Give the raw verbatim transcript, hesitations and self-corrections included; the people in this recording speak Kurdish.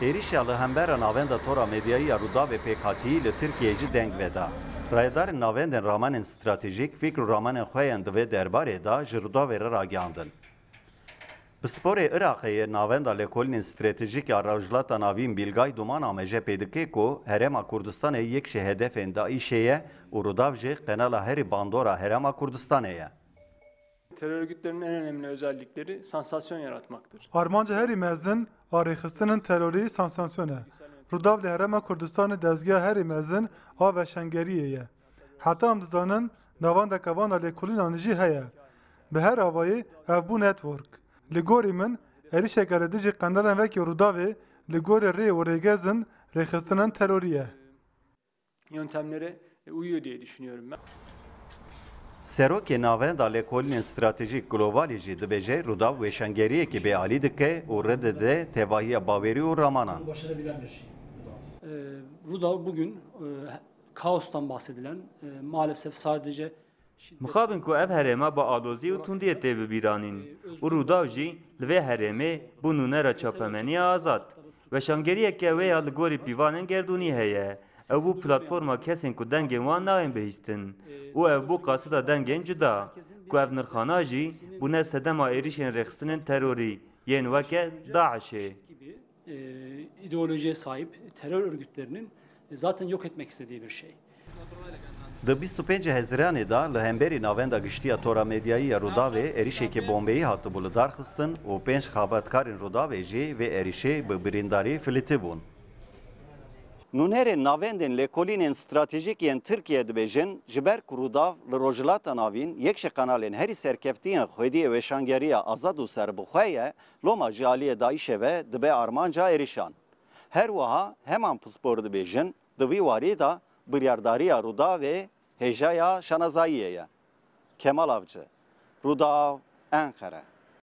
Êrîşa li hember Navenda Tora Medyayî ya Rûdawê pêkhatî li Tirkiyeyê jî deng veda. Rayedarên navendên ramenên stratejîk fîkr û ramenên xwe yên di vê derbarê de ji Rûdawê re ragihandin. Pisporê Iraqê yê Navenda Lêkolînên Stratejîk ya Rojhilata Navîn Bîlgay Duman ameje pê dike ku Herêma Kurdistanê yek ji hedefên DAIŞ'ê ye û Rûdaw jî qenala herî bandor a Herêma Kurdistanê ye. Terör örgütlerinin en önemli özellikleri sansasyon yaratmaktır. Armanca herî mezin a rêxistinên terorî sansasyon e. Rûdaw li Herêma Kurdistanê dezgeha herî mezin a weşangeriyê ye. Heta em dizanin navendeke van a lêkolînan jî heye. Bi her awayî ev bû network. Li gorî min êrîşeke li dijî qendelan wekî Rûdawê li gorî rê û rêgezên rêxistinên terorî ye. Yöntemlere uyuyor diye düşünüyorum ben. Serokê Navenda Lêkolînên Stratejîk Globalî jî dibêje Rûdaw weşangeriyekî bêalî dike û rededide tevahiya bawerî û ramanan. Ee, Rudal bugün e, kaostan bahsedilen e, maalesef sadece Mixabin ku ev herêma bi alozî û tundiyê tê bibîranîn û Rûdaw jî li vê herêmê bû nûnera çapemeniya azad. Weşangeriyeke wê ya li gorî pîvanên gerdûnî heye. Ew bû platforma kesên ku dengên wan nayên bihîstin û ev bû qasida dengên cuda, ku ev nirxana jî bûne sedema êrîşên rêxistinên terorî yên weke DAIŞ'ê. e, ideolojiye sahip terör örgütlerinin e, zaten yok etmek istediği bir şey. Di bîst û pênc Hezîranê de li hemberî Navenda Giştî ya Tora Medyayî ya Rûdawê êrîşeke bombeyî hatibû lidarxistin û pênc xebatkarên Rûdawê jî vê êrîşê bi birîndarî filitibûn. Nûnerên navendên lêkolînên stratejîk yên Tirkiye dibêjin, ji ber ku Rûdaw li Rojhilata Navîn yek ji qenalên herî serkeftî yên xwediyê weşangeriya azad û serbixwe ye, loma ji aliyê DAIŞ'ê ve dibe armanca êrîşan. Her wiha heman pispor dibêjin, di vî warî de biryardariya Rûdawê hêjaya şanazayiyê ye. Kemal Avcı, Rûdaw, Enqere.